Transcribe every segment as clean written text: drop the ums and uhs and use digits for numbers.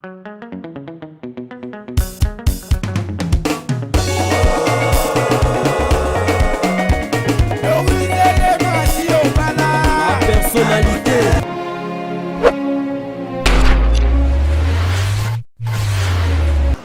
Personnalité.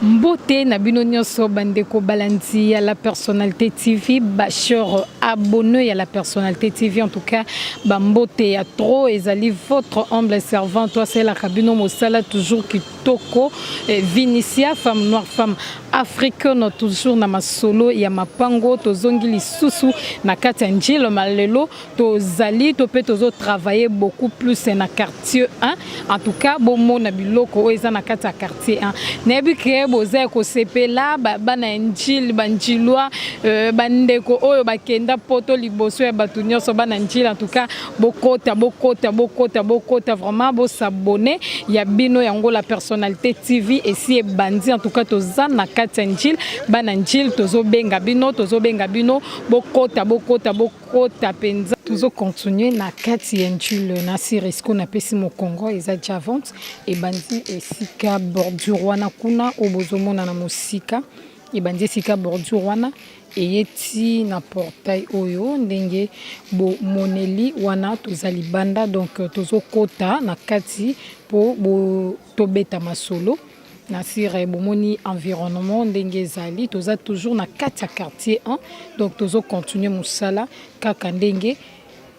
Mbote na bino nyonso bandeko balandi ya la personnalité TV, ba chers abonnés ya la personnalité TV en tout cas ba mbote ya trop ezali votre humble servante asalelaka bino mosala toujours kitoko eh, Vinicia femme noire femme africaine toujours na masolo ya mapango tozongi lisusu na kati ya njilo malelo tozali to mpe tozo travailler beaucoup plus na quartier 1 en tout cas bomona biloko oyo eza na kati ya quartier 1 nayebi ke boza ya kosepela bana ya njili banjilwa euh, bandeko oyo bakenda poto liboso ya bato nyonso bana njili en tout cas bokota bokota bokota bokota vraiment bosabone ya bino yango la personnalité tv esi ebandi en tout cas toza na kati ya njili bana njili tozobenga bino tozobenga bino bokota bokota bokota kota penza. Tozo continuer na kati ya Ndjule na Siresco na pesi mokongo eza ja vente ebandi esika bordure wana kuna oyo bozomona na mosika ebandi esika bordure wana eye ti na portail oyo ndenge bomoneli wana toza libanda donc tozokota na kati po bo tobeta masolo. Na sire bomoni environnement ndenge ezali toza toujours na kati ya quartier 1 donc tozo continuer mosala kaka ndenge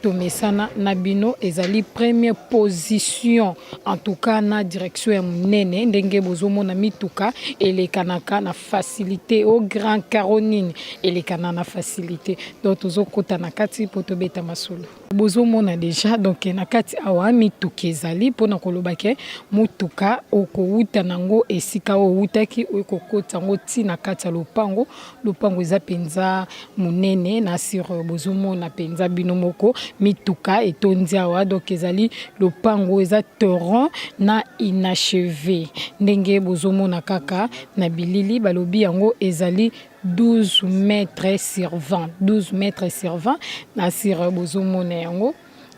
tomesana na bino ezali première position en tout cas na direction ya monene ndenge bozomona mituka elekanaka na facilité au grand carreau nini elekana na facilité donc tozokota na kati mpo tobeta masolo. Bozomona dejà donc na kati awa mituka ezali pona koloba ke mutuka okowuta nango esika oyo owutaki oye kokota yango ti na kati ya lopango, lopango eza penza monene na sur bozomona penza bino moko mituka etondi awa donc ezali lopango eza torrent na inacheve ndenge bozomona kaka na bilili balobi yango ezali 12 mètres sur 20 12 mètres sur 20 na sur bozomona yango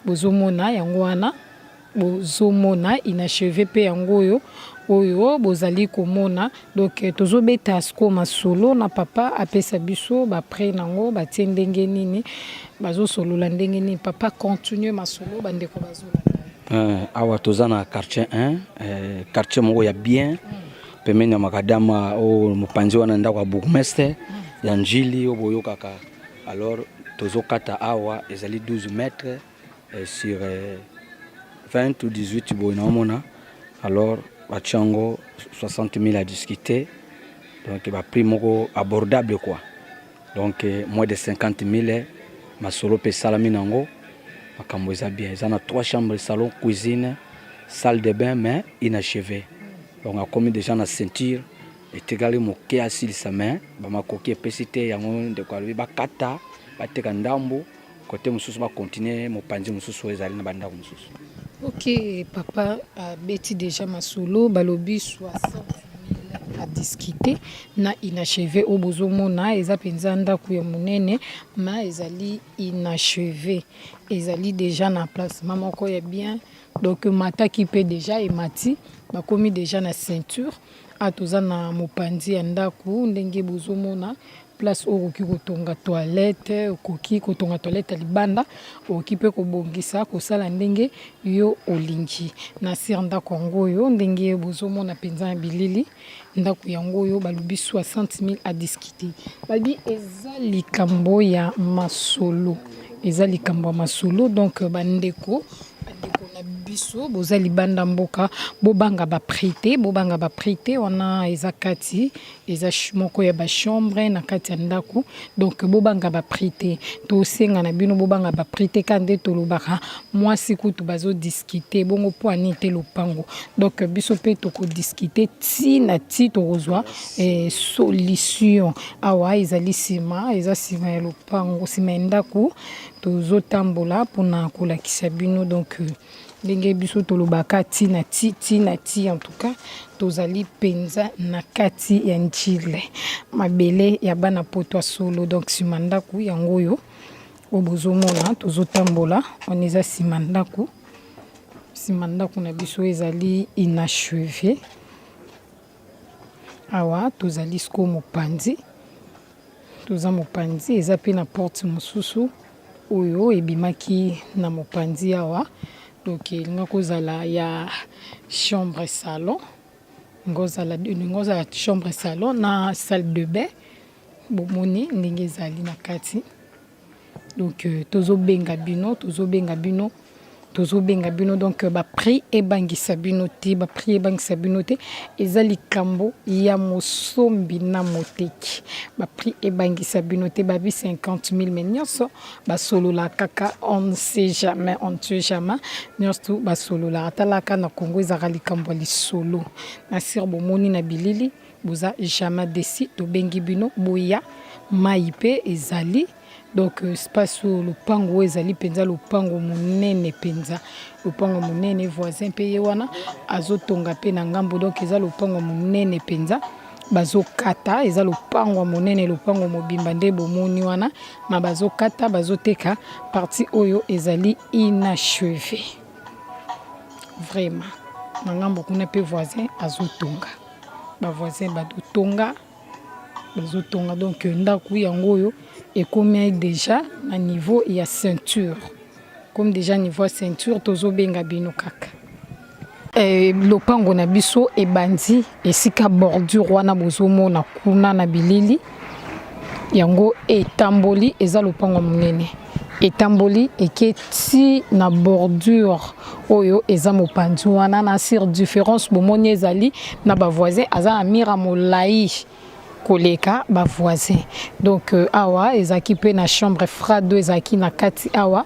bozomona yango wana bozomona inachevé mpe yango oyo oyo bozali komona donc tozobeta sikoyo masolo na papa apesa biso bapres nango batie ndenge nini bazosolola ndenge nini papa continue masolo bandeko bazolanda. Eh, awa toza na quartier 1 eh, quartier moko ya bien mm. Pembeni ya makadama oyo mopanzi wana ndako ya bourgmestre ya Ndjili oyo boyokaka alors tozokata awa ezali 12 mètres eh, sur 20 ou 18 boye naomona alors batia yango 60 000 à discuter donc ba prix moko abordable quoi donc eh, moins de 50 000 masolo mpe esalami nango makambo eza bien eza na trois chambres salon cuisine salle de bain mais inachevé Donc akomi dejà na ceinture etikali moke asilisa mais ba makoki epesi te yango ndeko alobi bakata bateka ndambu kote mosusu ba continuer mopanzi mosusu oyo ezali na ba ndako mosusu. Ok papa abeti dejà masolo balobi 60 000 à discuter na inachevé oyo bozomona eza penza ndaku ya monene mais ezali inachevé ezali dejà na placement moko ya bien. Donc mataki pe dejà emati bakomi dejà na ceinture awa toza na mopanzi ya ndaku ndenge bozomona place oyo okoki kotonga toilette okoki kotonga toilette ya libanda okoki pe kobongisa kosala ndenge yo olingi na sur ndaku yango oyo ndenge bozomona penza na bilili ndaku yango oyo balobi 60 000 à discuter balobi eza likambo ya masolo eza likambo ya masolo donc ba ndeko Bandeko na biso boza libanda mboka bobanga ba prix te bobanga ba prix te wana eza kati eza moko ya ba chambre na kati ya ndako donc bobanga ba prix te tosenga na bino bobanga ba prix te kaka nde tolobaka mwasi kutu bazo discuter bongo mpo ani te lopango donc biso mpe toko discuter ti na ti tokozwa eh, solution awa ezali nsima eza nsima ya lopango nsima ya ndako Tozo tambola pona kolakisa bino donc ndenge biso tolobaka ti na ti ti na ti en tout cas tozali penza na kati ya Ndjili mabele ya bana poto ya solo donc sima ndaku yango oyo oyo bozomona tozotambola wana eza sima ndaku sima ndaku na biso ezali inachevé. Awa tozali sikoyo mopanzi, toza mopanzi eza mpe na porte mosusu oyo ebimaki na mopanzi awa. Donc elinga kozala ya chambre salon, elingi kozala chambre salon na salle de bain. Bomoni ndenge ezali na kati. Donc tozobenga bino, tozobenga bino, tozobenga bino. Donc ba prix ebangisa bino te, ba prix ebangisa bino te. Eza likambo ya mosombi na moteki. Ba prix ebangisa bino te, babi 50 000 mais nyonso basolola kaka, on ne sait jamais, on ne sait jamais. Nyonso basololaka, talaka na Congo ezalaka likambo ya lisolo. Na sir bomoni na bilili, boza jamais déçu. Tobengi bino boya, mai mpe ezali. Donc espace oyo, lopango oyo ezali mpenza lopango monene mpenza, lopango monene. Voisin mpe ye wana azotonga mpe na ngambo. Donc eza lopango monene mpenza, bazokata. Eza lopango ya monene, lopango mobimba nde bomoni wana, ma bazokata, bazoteka partie oyo ezali inachevé vraiment. Na ngambo kuna mpe voisin azotonga, bavoisin bazotonga, bazotonga. Donc ndako yango oyo ekomi déjà na niveau ya ceinture, comme déjà niveau ya ceinture. Tozobenga bino kaka. Lopango na biso ebandi esika bordure wana bozomona kuna na bilili. Yango etamboli, eza lopango monene, etamboli eke ti na bordure oyo eza mopanzi wana. Na sur différence bomoni ezali na bavoisin, aza na mur ya molai koleka bavoisin. Donc awa ezalaki mpe na chambre froide oyo ezalaki na kati awa.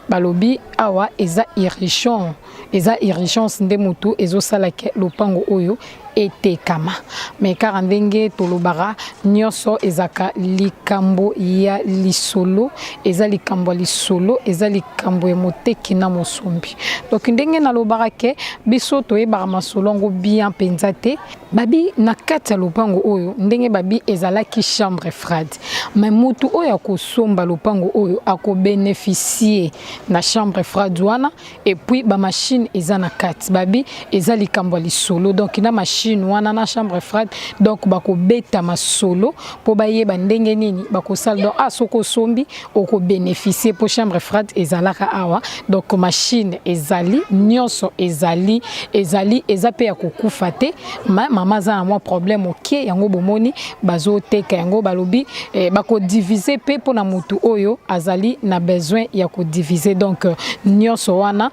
Balobi awa eza urgent, eza urgence nde motu ezosalaka lopango oyo etekama. Me kaka ndenge tolobaka, nyonso ezalaka likambo ya lisolo, eza likambo ya lisolo, eza likambo ya moteki na mosombi. Donc ndenge nalobaka ke biso toyebaka masolo yango bien mpenza te. Babi na kati ya lopango oyo, ndenge babi ezalaki chambre froide, mais motu oyo akosomba lopango oyo akobénéficie na chambre froide wana. Et puis bamachine eza na kati, babi eza likambo ya lisolo. Donc na machine wana, na chambre froide, donc bakobeta masolo mpo bayeba ndenge nini bakosala. Donc ah, soki osombi, okobénéficie mpo chambre froide ezalaka awa. Donc machine ezali, nyonso ezali, ezali, eza mpe ya kokufa te. Ma mama aza na mwa problème oke, yango bomoni bazoteka yango. Balobi bakodivise mpe mpona motu oyo azali na besoin ya kodivise. Donc nyonso wana,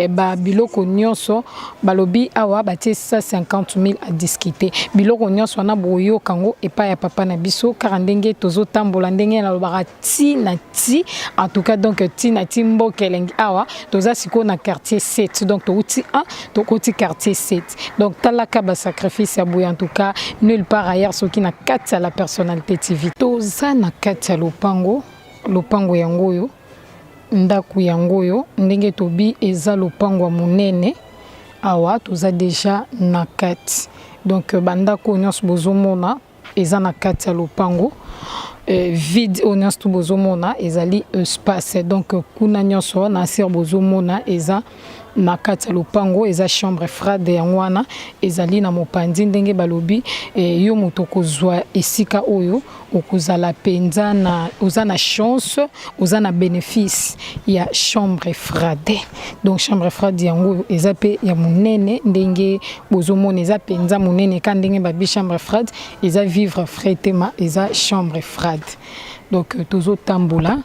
babiloko nyonso, balobi awa batie 150 000 à discuter. Biloko nyonso wana boyoka yango epai ya papa na biso. Kaka ndenge tozotambola, ndenge nalobaka, ti na ti, en tout cas. Donc ti na ti, mboka elengi. Awa toza sikoyo na quartier 7, donc touti 1, tokoti quartier 7. Donc talaka basacrifice ya boye, en tout cas nulle part ailleurs, soki na kati ya La Personnalité TV. Toza na kati ya lopango, lopango yango oyo, ndako yango oyo. Ndenge tobi, eza lopango ya monene. Awa toza déjà na kati. Donc bandako oyo nyonso bozomona eza na kati ya lopango. Vide oyo nyonso tu bozomona ezali espace. Donc kuna nyonso na sir bozomona eza na kati ya lopango, eza chambre froide. Yango wana ezali na mopanzi. Ndenge balobi, yo moto okozwa esika oyo, okozala mpenza na, oza na chance, oza na bénéfice ya chambre froide. Donc chambre froide yango oyo eza mpe ya monene. Ndenge bozomona, eza mpenza monene. Ka ndenge babi chambre froide, eza vivre frais te, ma eza chambre froide. Donc tozotambola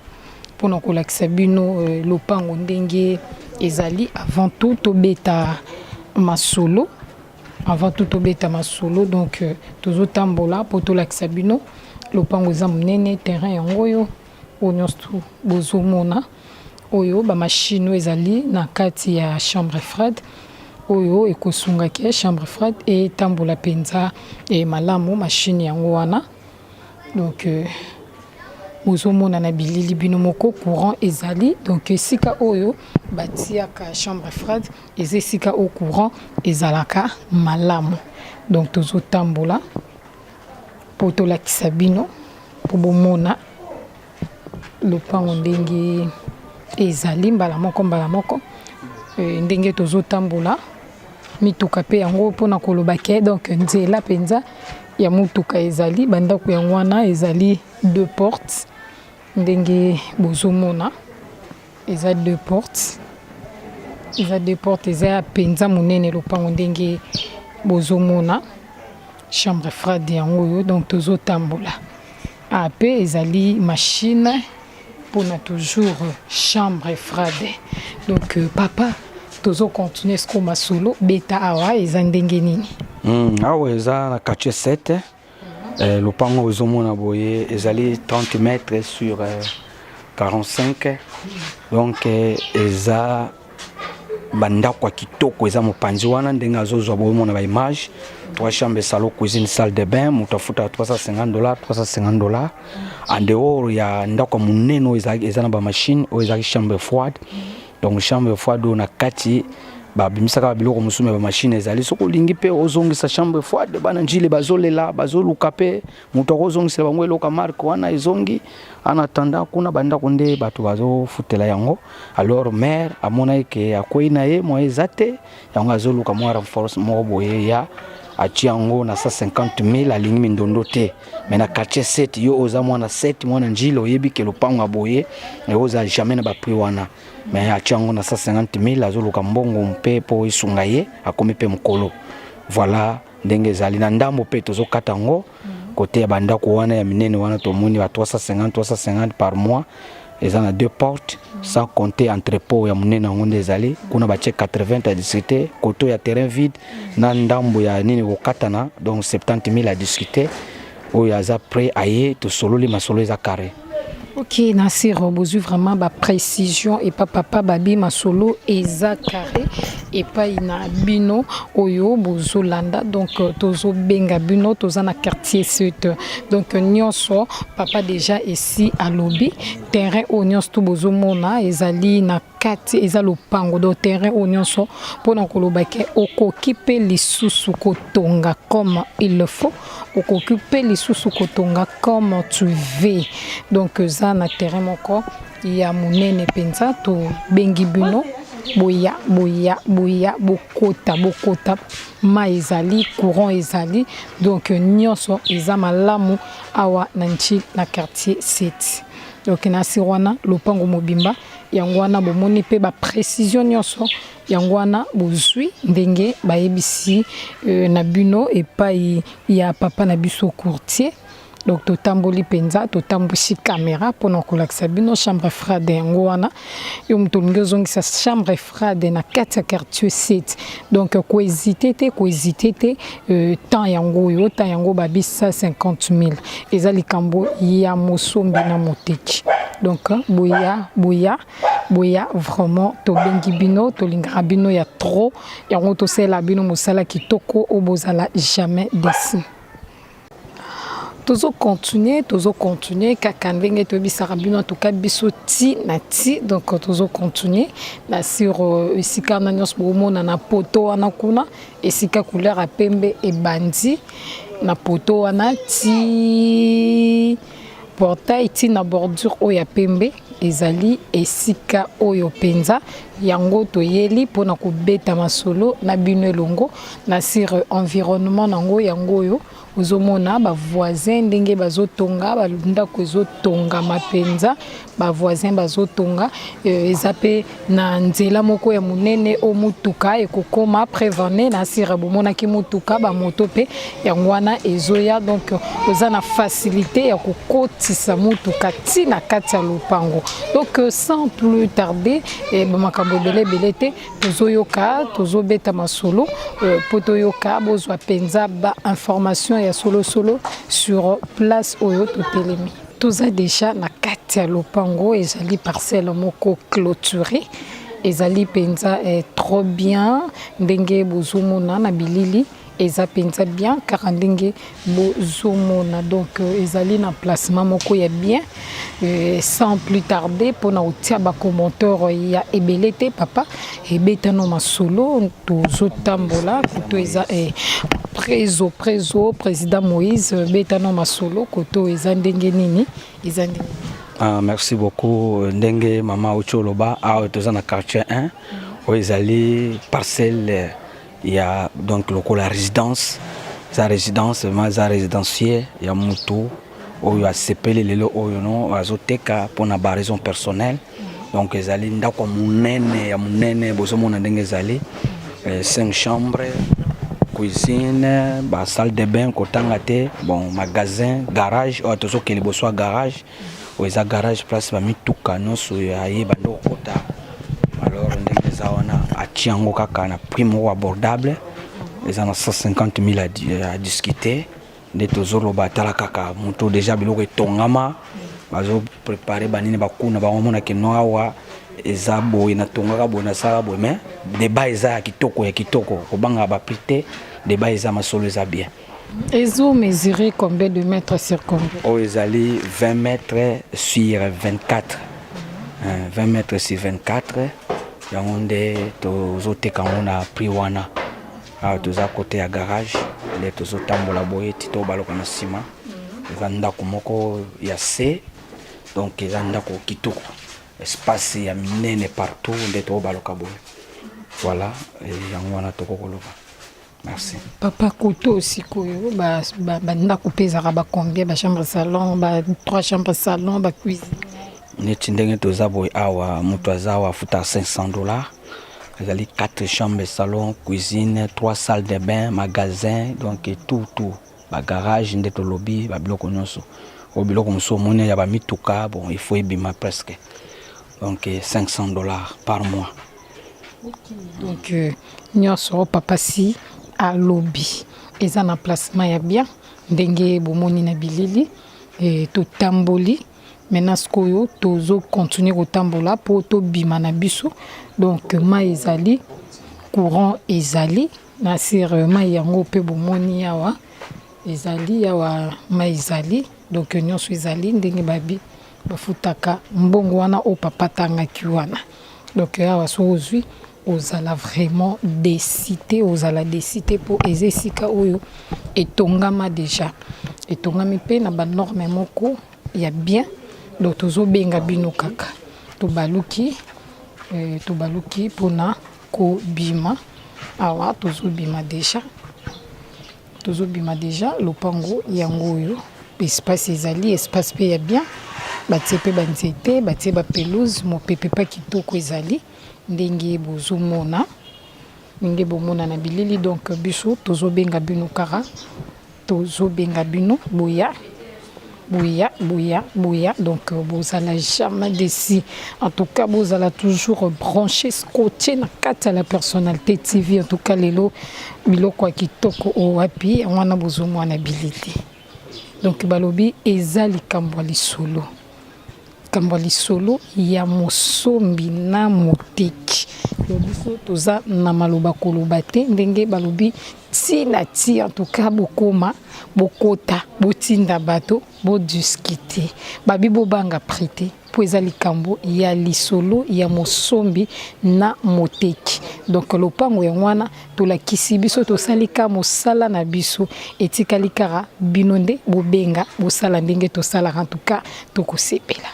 mpona kolakisa bino lopango ndenge ezali. Avant tout tobeta masolo, avant tout tobeta masolo. Donc tozotambola mpo tolakisa bino lopango eza monene. Terrain yango oyo, oyo nyonso tu bozomona oyo, bamachine oyo ezali na kati ya chambre froide oyo ekosungaki chambre froide etambola mpenza malamu. Machine yango wana. Donc bozomona na bilili bino moko, courant ezali. Donc esika oyo batiaka chambre froide eza esika oyo courant ezalaka malamu. Donc tozotambola mpo tolakisa bino, mpo bomona lopango ndenge ezali. Mbala moko, mbala moko, ndenge tozotambola, mituka mpe yango mpona koloba ke donc nzela mpenza. ya motuka ezali bandako yango wana ezali deux portes ndenge bozomona eza deux portes eza deux portes eza ya mpenza monene lopango ndenge bozomona chambre froide yango oyo donc tozotambola ape ezali machine mpona toujours chambre froide. Donc papa, tozocontinue siko masolo beta awa eza ndenge nini? Awa eza na quartier 7. Lopango ozomona boye ezali 30 mètres sur 45. Donc eza bandako ya kitoko, eza mopanzi wana ndenge azozwa boyomona baimage: trois chambres, salon, cuisine, salle de bain. Moto afutaka 350 dollars, 350 dollars. En dehors ya ndako ya monene oyo eza na bamachine oyo ezalaki chambre froide. Donc chambre froide oyo na kati babimisaka babiloko mosusu, me bamachine ezali. Soki olingi mpe ozongisa chambre froide, bana Njili bazolela, bazoluka mpe moto akozongisela bango eloko ya marque wana ezongi. En attendant, kuna bandako nde bato bazofutela yango. Alors maire amonaki ke akwei na ye mwa eza te, yango azoluka mwa renforce moko boye ya atie yango na 150 000. Alingi mindondo te, me na quartier 7, yo oza mwana 7, mwana Njili, oyebi ke lopango ya boye oza jamais na baprix wana. Me atie yango na 150 000, azoluka mbongo mpe mpo esunga ye, akomi mpe mokolo. Voilà ndenge ezali na ndambo mpe tozokata yango kote ya bandako wana ya minene wana. Tomoni ba 350 350 par mois, eza na deux portes, sans compter entrepôt ya monene. Yango nde ezali kuna, batie 80 à discuter. Koto ya terrain vide na ndambo ya nini kokatana, donc 70 000 à discuter. Oyo aza prêt aye, tosololi masolo eza carré. Ok, Nasir, bozwi vraiment baprécision epa papa. Babi masolo eza carré epai na bino oyo bozolanda. Donc tozobenga bino, toza na quartier 7. Donc nyonso papa déjà esi alobi. Terrain oyo nyonso to bozomona ezali na kati, eza lopango. Donc terrain oyo nyonso, mpona koloba ke okoki mpe lisusu kotonga comme il le faut, okoki mpe lisusu kotonga comme tu veux. Donc eza na terrain moko ya monene mpenza. Tobengi bino, boya, boya, boya, bokota, bokota. Mai ezali, courant ezali, donc nyonso eza malamu awa na Njili, na quartier 7. Donc na sir wana lopango mobimba yango wana bomoni mpe baprécision nyonso yango wana bozwi ndenge bayebisi na bino epai ya papa na biso courtier. Donc totamboli mpenza, totambwisi caméra mpona kolakisa bino chambre froide yango wana. Yo moto olingi ozongisa chambre froide na kati ya quartier 7, donc kohésite te, kohésite te. Temps yango oyo, temps yango babi 150 000, eza likambo ya mosombi na moteki. Donc boya, boya, boya, vraiment tobengi bino, tolingaka bino ya trop. Yango tosalela bino mosala kitoko oyo bozala jamais déçus. Tozocontinue, tozocontinue kaka ndenge toyebisaka bino. Atuka biso ti na ti. Donc tozocontinue na sur esika wana nyonso bomona na poto wana kuna, esika couleur ya pembe ebandi na poto wana ti portail, ti na bordure oyo ya pembe, ezali esika oyo mpenza yango toyeli mpona kobeta masolo na bino elongo na sur environnement nango. Yango oyo ozomona bavoisin ndenge bazotonga bandako, ezotongama mpenza, bavoisin bazotonga. Eza mpe na nzela moko ya monene oyo motuka ekokoma prévene na sira. Bomonaki motuka, bamoto mpe yango wana ezoya. Donc oza na facilité ya kokotisa motuka ti na kati ya lopango. Donc sans plus tarder, bamakambo ebele ebele te, tozoyoka, tozobeta masolo mpo toyoka, bozwa mpenza bainformation ya solosolo sur place oyo totelemi. Toza déjà na kati ya lopango, ezali parcelle moko clôturée, ezali mpenza trop bien ndenge bozomona na bilili. Eza mpenza bien kaka ndenge bozomona. Donc ezali na placement moko ya bien. Sans plus tarder, mpona kotia bacommentaire ya ebele te, papa, ebetano masolo. Tozotambola koto eza prezo prezo président Moïse, betano masolo koto eza ndenge nini, eza ndenge nini? Ah, merci beaucoup. Ndenge mama auti oloba, awa toza na quartier 1 oyo ezali parcelle ya donc lokola résidence. Eza résidence, vraiment eza résidencier ya mutu oyo asepeli lelo oyo no azoteka mpona ba raison personnelle. Donc ezali ndako ya monene ya monene, bozomona ndenge ezali, 5 chambres, cuisine, ba salle de bain kotanga te, bon, magasin, garage oyo tozokende liboso ya garage oyo eza garage, place bamituka nyonso ayeba nde kokota. Alors ndenge eza wana, atie yango kaka na prix moko abordable, eza na 150 000 à discuter. Nde tozoloba, tala kaka moto déjà biloko etongama, bazoprépare banini, bakuna bango omonake no awa eza boye, natongaka boye, nasalaka boye, mais débat eza ya kitoko ya kitoko, kobangaka baprix te, débat eza, masolo eza bien. Ezo mesurer combien de mètres sur combien? Oyo ezali 20 mètres sur 24, 20 mètres sur 24. Yango nde tozoteka yango na prix wana. Awa toza côté ya garage, nde tozotambola boye ti tobaloka na nsima. Eza ndako moko ya se, donc eza ndako kitoko, espace ya minene partout. Nde tobaloka boye, voilà, yango wana tokokoloba. Merci. Papa, koto sikoyo bandako mpe ezalaka bacombien? Bachambre salon, ba trois chambre salon, bacuisine? Neti ndenge toza boye awa, moto aza awa afuta 500 $. Ezali 4 chambres salon, cuisine, 3 salles de bain, magasin, donc tout tout, bagarage nde tolobi, babiloko nyonso oyo, biloko mosusu omoni ya bamituka, bon, il faut ebima presque. Donc 500 $ par mois. Donc nyonso papa si alobi eza na placement ya bien, ndenge bomoni na bilili. Totamboli maintenant, sikoyo tozocontinue kotambola mpo tobima na biso. Donc mai ezali, courant ezali na sur mai yango mpe bomoni awa ezali, awa mai ezali. Donc nyonso ezali ndenge babi bafutaka mbongo wana oyo papa atangaki wana. Donc awa so ozwi, ozala vraiment déçu te, ozala déçu te, mpo eza esika oyo etongama déjà, etongami mpe na banorme moko ya bien. Donc tozobenga bino kaka. Tobaluki, tobaluki mpona kobima. Awa tozobima déjà, tozobima déjà. Lopango yango oyo, espace ezali, espace mpe ya bien, batie mpe banzete, batie bapelouse, mopepe mpe kitoko ezali, ndenge bozomona, ndenge bomona na bilili. Donc biso tozobenga bino kaka, tozobenga bino, boya, boya, boya, boya. Donc bozala jamais déçu. En tout cas bozala toujours branché, scotché na kati ya La Personnalité TV. En tout cas lelo biloko ya kitoko oyo wapi, yango wana bozomona bilili. Donc balobi eza likambo ya lisolo, likambo ya lisolo ya mosombi na moteki. Biso toza na maloba koloba te, ndenge balobi ntina ti. En tout cas bokoma, bokota, botinda bato, bodiscute. Babi bobanga prix te, mpo eza likambo ya lisolo ya mosombi na moteki. Donc lopango yango wana tolakisi biso, tosali ka mosala na biso, etikali kaka bino nde bobenga, bosala ndenge tosalaka. En tout cas tokosepela.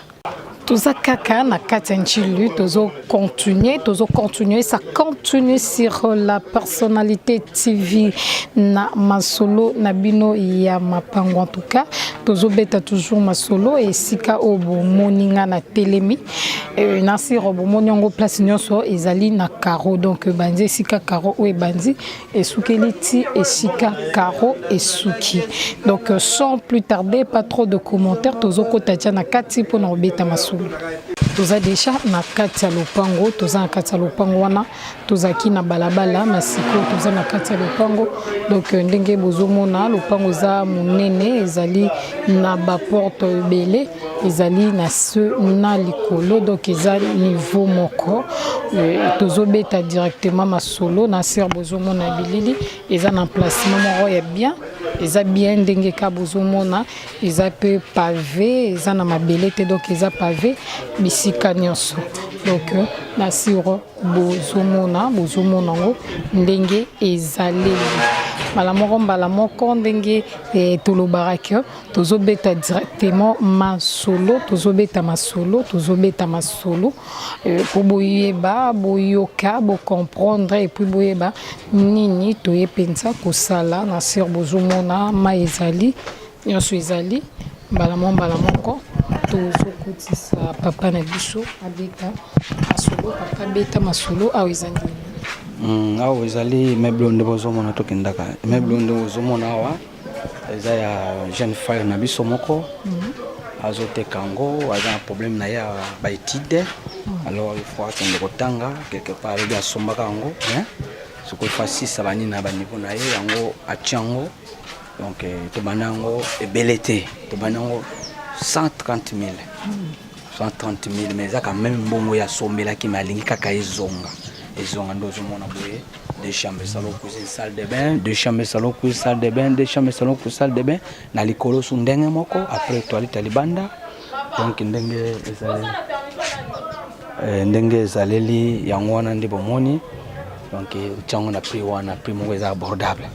Toza kaka na kati ya Ndjili, tozocontinue, tozocontinue, ça continue sur La Personnalité TV na masolo na bino ya mapango. En tout cas tozobeta toujours masolo. Esika oyo bomoni nga na telemi na siro, bomoni yango, place nyonso ezali na carreau. Donc ebandi esika carreau oyo ebandi, esukeli ti esika carreau esuki. Donc sans plus tarder, pas trop de commentaires, tozokota tia na kati mpona kobeta masolo. Toza déjà na kati ya lopango, toza na kati ya lopango wana. Tozalaki na balabala, na sikoyo toza na kati ya lopango. Donc ndenge bozomona, lopango eza monene, ezali na baporte ebele, ezali na se na likolo, donc eza niveau moko. Tozobeta directement masolo na ser. Bozomona bilili, eza na emplacement moko ya bien, eza bien ndenge ka bozomona. Eza mpe pavé, eza na mabele te, donc eza pavé bisika nyonso. Donc na siro bozomona, bozomona yango ndenge ezaleli. Mbala moko mbala moko ndenge eh, tolobaka ke tozobeta directement masolo, tozobeta masolo, tozobeta masolo eh, po boyeba, boyoka, bocomprendre et puis boyeba nini toye mpenza kosala na sur. Bozomona mai ezali, nyonso ezali. Mbala moko mbala moko tozokotisa papa na biso abeta masolo. Papa, beta masolo. Awa eza nini? Awa ezali immeuble nde bozomona. Tokendaka immeuble nde bozomona awa, eza ya jeune frère na biso moko. Azoteka yango, aza na problème na ye ya baétude. Alors il faut akende kotanga quelque part. Alobi asombaka yango, mais soki il faut asisa banini na baniveau na ye, yango atia yango. Donc tobanda yango ebele te, tobanda yango 130 000, 130 000, mais eza quand même mbongo ya asombelaki, mais alingi kaka ezonga, ezonga nde ozomona boye. Deux chambres, salon, cuisine, salle de bain, deux chambres, salon, cuisine, salle de bain, deux chambres, salon, cuisine, salle de bain. Na likolo su ndenge moko, après toilette ya libanda. Donc ndenge ezaleli, ndenge ezaleli yango wana nde bomoni. Donc otia yango na prix wana, prix moko eza abordable.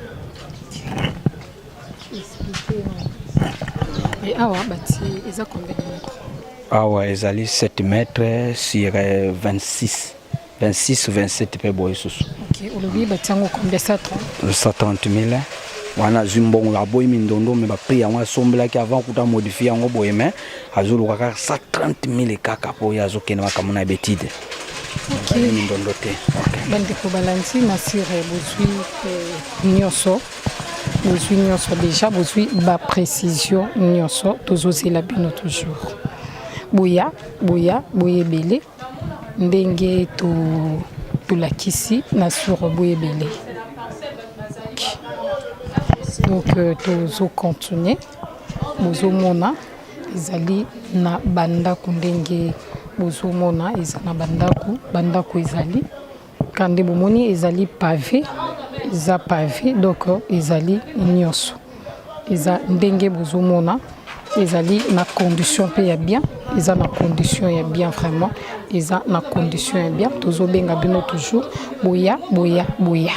Et awa bati eza combien de mètres? Awa ezali 7 mètres sur 26, 26, 27 mpe boye susu. Ok, olobi bati yango combien? 130? 130 000 wana. Azwi mbongo, aboyi mindondo, mais baprix yango asombelaki avant kuta modifie yango boye, mais azoluka kaka 130 000 kaka mpo oyo azokende makambo na baétude. Mindondo te. Bandeko balandi na sire, bozwi nyonso, bozwi nyonso déjà, bozwi baprécision nyonso. Tozozela bino toujours, boya, boya, boyebele ndenge tolakisi na sur, boyebele. Donc tozocontinue. Bozomona ezali na bandako, ndenge bozomona eza na bandako. Bandako ezali ka nde bomoni, ezali pavé, eza pavé. Donc ezali nyonso, eza ndenge bozomona, ezali na condition mpe ya bien, eza na condition ya bien, vraiment eza na condition ya bien. Tozobenga bino toujours, boya, boya, boya.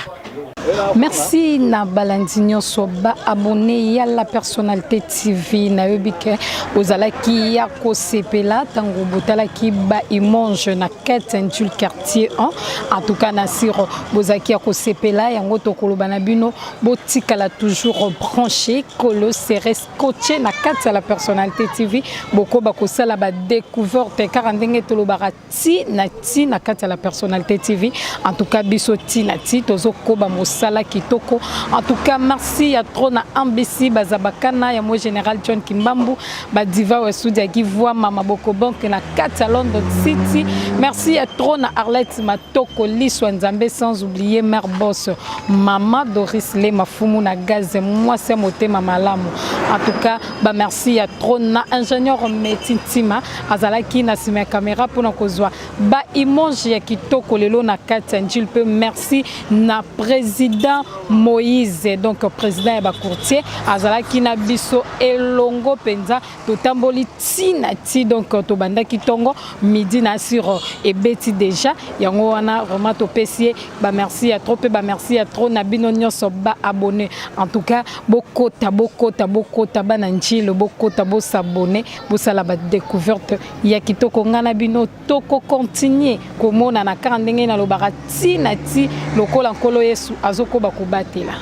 Merci na balandi nyonso baabonné ya La Personnalité TV. Nayebi ke ozalaki ya kosepela ntango botalaki baimage na kati ya Njili quartier 1. En tout cas na siro bozalaki ya kosepela yango. Tokoloba na bino, botikala toujours branché, kolo serré, scotché na kati ya La Personnalité TV. Bokoba kosala badécouverte kaka ndenge tolobaka, ti na ti na kati ya La Personnalité TV. En tout cas biso ti na ti tozokoba mosala kitoko. En tout cas merci ya trop na Ambc Bazabakana ya mo général John Kimbambu, badiva Wesudi ya Givwa, Mama Boko Banke na kati ya London City. Merci ya trop na Arlette Matoko, liswa Nzambe, sans oublier mère boss, Mama Doris Le Mafumu na gaz, mwasi ya motema malamu. En tout cas bamerci ya trop na ingénieur Meti Ntima, azalaki na nsima ya caméra mpona kozwa baimage ya kitoko lelo na kati ya Njili. Mpe merci na président Moïse, donc président ya bacourtier, azalaki na biso elongo mpenza. Totamboli ntina ti, donc tobandaki ntongo, midi na sur ebeti déjà. Yango wana vraiment topesi ye bamerci ya trop, mpe bamerci ya trop na bino nyonso baabonné. En tout cas bokota, bokota, bokota, bana Njili, bokota, bos'abonner, bosala badécouverte ya kitoko. Ngai na bino tokocontinue komonana kaka ndenge nalobaka, ti na ti, lokola Nkolo Yesu azokoba kobatela.